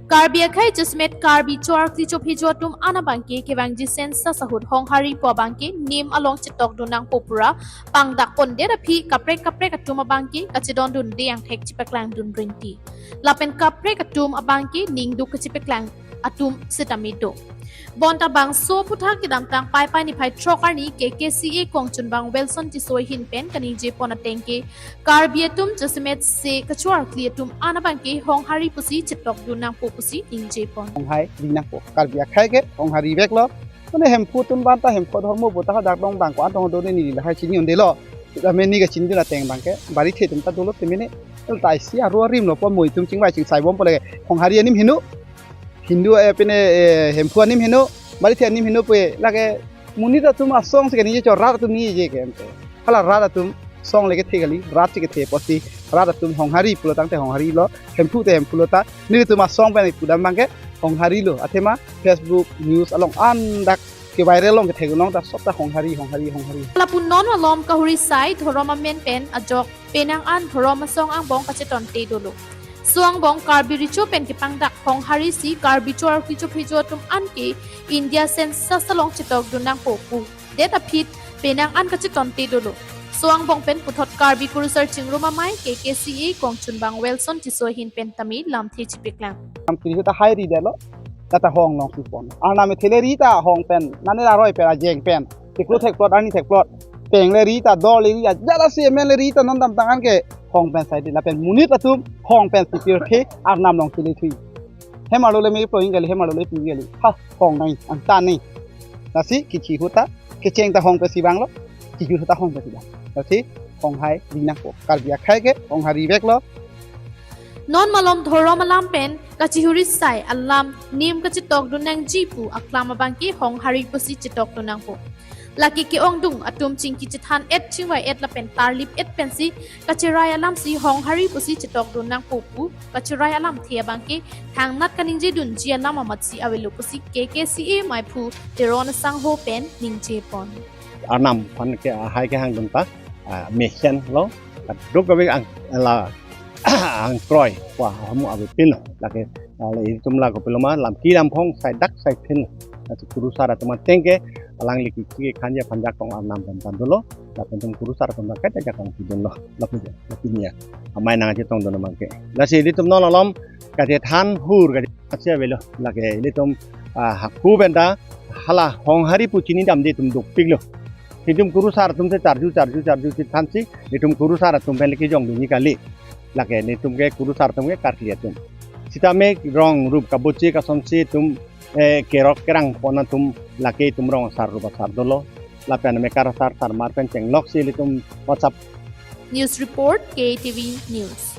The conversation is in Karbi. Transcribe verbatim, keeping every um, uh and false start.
Karbi akhei jasemet Karbi cho-arkli chophejo atum an abangke kevangji census ahut Honghari pu abangke nim along chetokdun nangpo pura pangdak pondet aphi kaprek kaprek atum abangke kachedondunde angthek chepaklangdun rinti. Lapen kaprek atum abangke ningduk kachepaklang atum sitame do. Bonta bangso aputhak kedamtang Paipai niphai throk arni K K C A kongchunbang Wilson Tisso ahin pen kaningjepon atengke Karbi atum jasemet se kacho-arkli atum an abangke Honghari pusi chetokdun nangpo pusi ningjepon. Honghari nangpo. Karbi akhei ke Honghari veklo. Mane Hemphu atum banta Hemphu adhormo puta hadak dong bang ko-an tong do ne neli lahai chini un-edetlo. Kami neli kachinidun ateng abangke Barithe atum ta dolo temene. Elta isi aru arimlo pu moi atum chingvai chingsai bompo lake. Honghari anim heno. Hindu, eh, pine, eh, Hemphu anim heno. Barithe anim heno pu lake monit atum asong si kaningje cho, rat atum ningje ke ante. Hala rat atum song le kethe kali, rat si kethe apotsi rat atum Honghari pulo tangte Honghari lo, Hemphu te Hemphu lo ta, nelitum asong pen pudam abangke Honghari lo, athema Facebook, news along an dak ke viral along ketheklong ta sob ta Honghari, Honghari, Honghari. Lapu non malom kahuri sai dhorom amen pen ajok penang an dhorom asong angbong kachetonte dolo. So angbong Karbi Recho pen kepangdak Honghari si Karbi cho-arkli chophejo atum anke India census along chetokdun nangpo pu det aphi penang an kachetonte dolo. So angbong pen puthot Karbi Kurusar Chingrum Amei K K C A kongchunbang Wilson Tisso ahin pen tame lamthe chepaklang. Nam kiri ta hai ridetlo. Kata hong nangkipon. Arnam ethe le ri ta hong pen, nane aroi pen, ajeng pen. Theklo thekplot, arni thekplot. Peng le ri ta, do le ri ta, jala si amen le ri ta, non damtang anke hong pen saide lapen monit atum hong pen si pirthe, arnam nangkele thui. Hem arlo le me ploing kali, hem arlo le pi kali. Ha, hong nai, angtan nai. Lasi kichi ahut ta, kecheng ta hong pensi vanglo, kichi ahut ta hong pensi vang. Lasi Honghari nangpo. Karbi akhei ke Honghari veklo. Non malom dhorom alam pen kachihuri sai alam nim kachetokdun nangji pu aklam abangke Honghari pusi chetokdun nangpo. Lake ke-ongdung atum chingki chethan et chingvai et lapen tarlip et pensi kacherai alam si Honghari pusi chetokdun nangpo pu kacherai alamthe abangke thangnat kaningjedunji alam amatsi avelo pusi K K C A maiphu Teron Sangho pen ningjepon. Arnam aphan ke ahai kehangdun ta, ah, mesen lo, kadokave ang, la, angkroi pu ahamu avepinlo. Lake, ah, la ilitum la kopiloma lam ki lam phong sai dak sai phin. Lasi kurusar atum atengke alangli kichi kekhan ja phanjak tong arnam pen tan dolo. Lapen itum kurusar atum ta kaita jakong pidunlo. Lapu ja, lapu niya. Amei nangchetongdun abangke. Lasi ilitum non malom kachethan hur kache asia avelo. Lake ilitum, ah, hako pen ta hala Honghari pu chinidamde itum dukpiklo. Itum kurusar atum si charju, charju, charju chethansi, itum kurusar atum pen le kejongdunji kali. Lake netum ke kurusar atum ke karkli atum. Sitame rong rup kabuchi kasonsi itum, eh, kerok kerang pon atum lake itum rong asar rup asar dolo. Lapen mekar asar sarmar pen chenglok si ilitum WhatsApp. News report, K T V News.